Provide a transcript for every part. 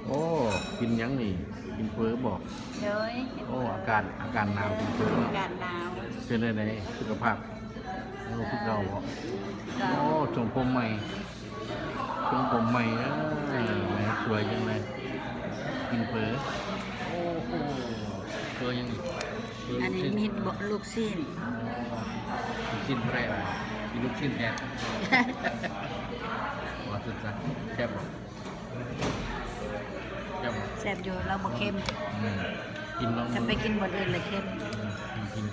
ໂອ້ ກິນຫຍັງນີ້? ກິນເຝີບໍ? ໂດຍ ໂອ້ ອາກາດ ອາກາດໜາວ ກິນເຝີເນາະ. ອາກາດໜາວ ເປັນໃດ ສຸຂະພາບ? ໂອ້ ຄືເກົ່າບໍ? ເກົ່າ. ໂອ້ ຊົງຜົມໃໝ່ ຊົງຜົມໃໝ່ເດີ ແໝ ສວຍຈັ່ງເລີຍ. ກິນເຝີ ໂອ້ໂຫ ເຝີຫຍັງນີ້? ເຝີ ອັນນີ້ມີລູກຊີ້ນ ລູກຊີ້ນບໍ່ໄດ້ວ່າ ກິນລູກຊີ້ນແທນ. ວ່າຊັ້ນຊະ ແຊບບໍ່? ແຊບບໍ່? ແຊບຢູ່ ລາວບໍ່ເຄັມ. ອືມ ກິນລອງ ຄັນໄປກິນບ່ອນອື່ນລະເຄັມ. ອືມ ກິນ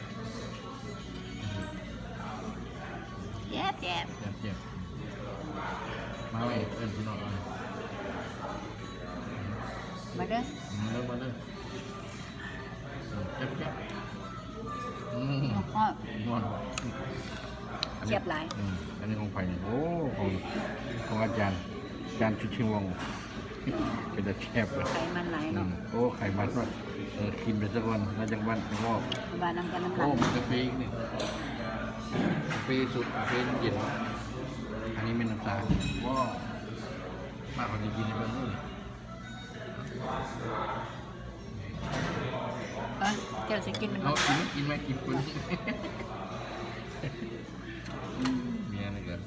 ແຊບໆ ແຊບໆ. ມາເວີຍ ເອີ້ນພີ່ນ້ອງມາ ມາເດີ ມາເດີ ມາເດີ. ແຊບໆ. ອືມ ຮອດ ຮອດ ແຊບຫຼາຍ. ອືມ ອັນນີ້ຂອງໃຜນີ້? ໂອ້ ຂອງ ຂອງອາຈານ ອາຈານຊຸດເຊງວົງ. ເປັນຕາແຊບເລີຍ ໄຂມັນຫຼາຍເນາະ. ອືມ ໂອ້ ໄຂມັນເນາະ. ເອີ ກິນໄປຊະກ່ອນ ມາຈາກບ້ານນອກ ມານຳກັນນຳກັນ. ໂອ້ ມີກາເຟອີກນີ້ ກາເຟສຸກ ກາເຟເຢັນ. ອັນນີ້ແມ່ນນ້ຳຊາ. ວ້າວ ມາຂໍຊິກິນໃຫ້ເບິ່ງເດີ. ເອີ ເຈົ້າຊິກິນມັນ ເອົາ ກິນ ກິນໄວ້ ກິນຄົນ ແມ່ນກັນ.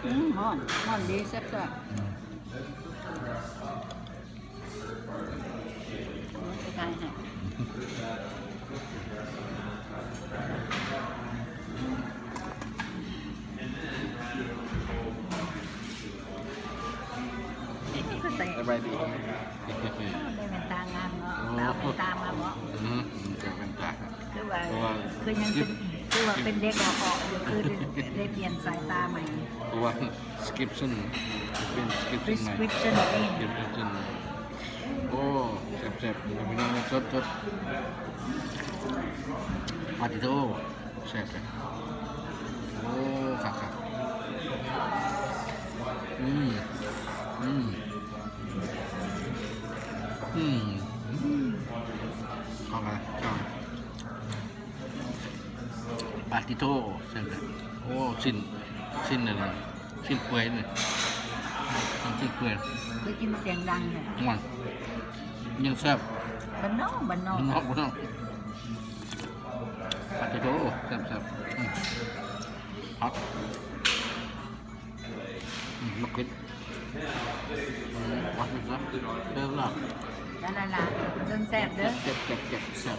ອືມ ຮ້ອນ ຮ້ອນດີ ແຊບໆ. ອືມ ໄປຖ່າຍໃຫ້ ສະບາຍດີ. ໄດ້ແວ່ນຕາງາມເນາະ. ໂອ້ ໄດ້ແວ່ນຕາມາເນາະ. ອືມ ໄດ້ແວ່ນຕາ ຄືວ່າ ຄືຍັງເປັນ ຄືວ່າເປັນເດັກເອາະໆຢູ່ ຄືໄດ້ປ່ຽນສາຍຕາໃໝ່ ເພາະວ່າ prescription ເປັນ prescription ໃໝ່ prescription ເອງ prescription. ໂອ້ ແຊບໆ ພີ່ນ້ອງ ສົດໆ. ປາຕິໂທ ແຊບໆ. ໂອ້ ຄັກໆ. ອືມ ອືມ ອືມ ເຂົ້າໄປ ເຂົ້າໄປ. ປາຕິໂທ ແຊບໆ. ໂອ້ ຊີ້ນ ຊີ້ນອັນນັ້ນ ຊີ້ນເປື່ອຍນີ້ ຊີ້ນເປື່ອຍ ຄືກິນສຽງດັງແທ້. ມັນຍັງແຊບ ບ້ານນອກ ບ້ານນອກ ບ້ານນອກ ບ້ານນອກ. ປາຕິໂທ ແຊບໆ. ອືມ ຜັກ ອືມ ລູກເຫັດ ອືມ ວ່າຊັ້ນຊະ ແຊບຫຼາຍ ລະລະລະ ເຊິ່ງແຊບເດີ ແຊບໆ ແຊບ.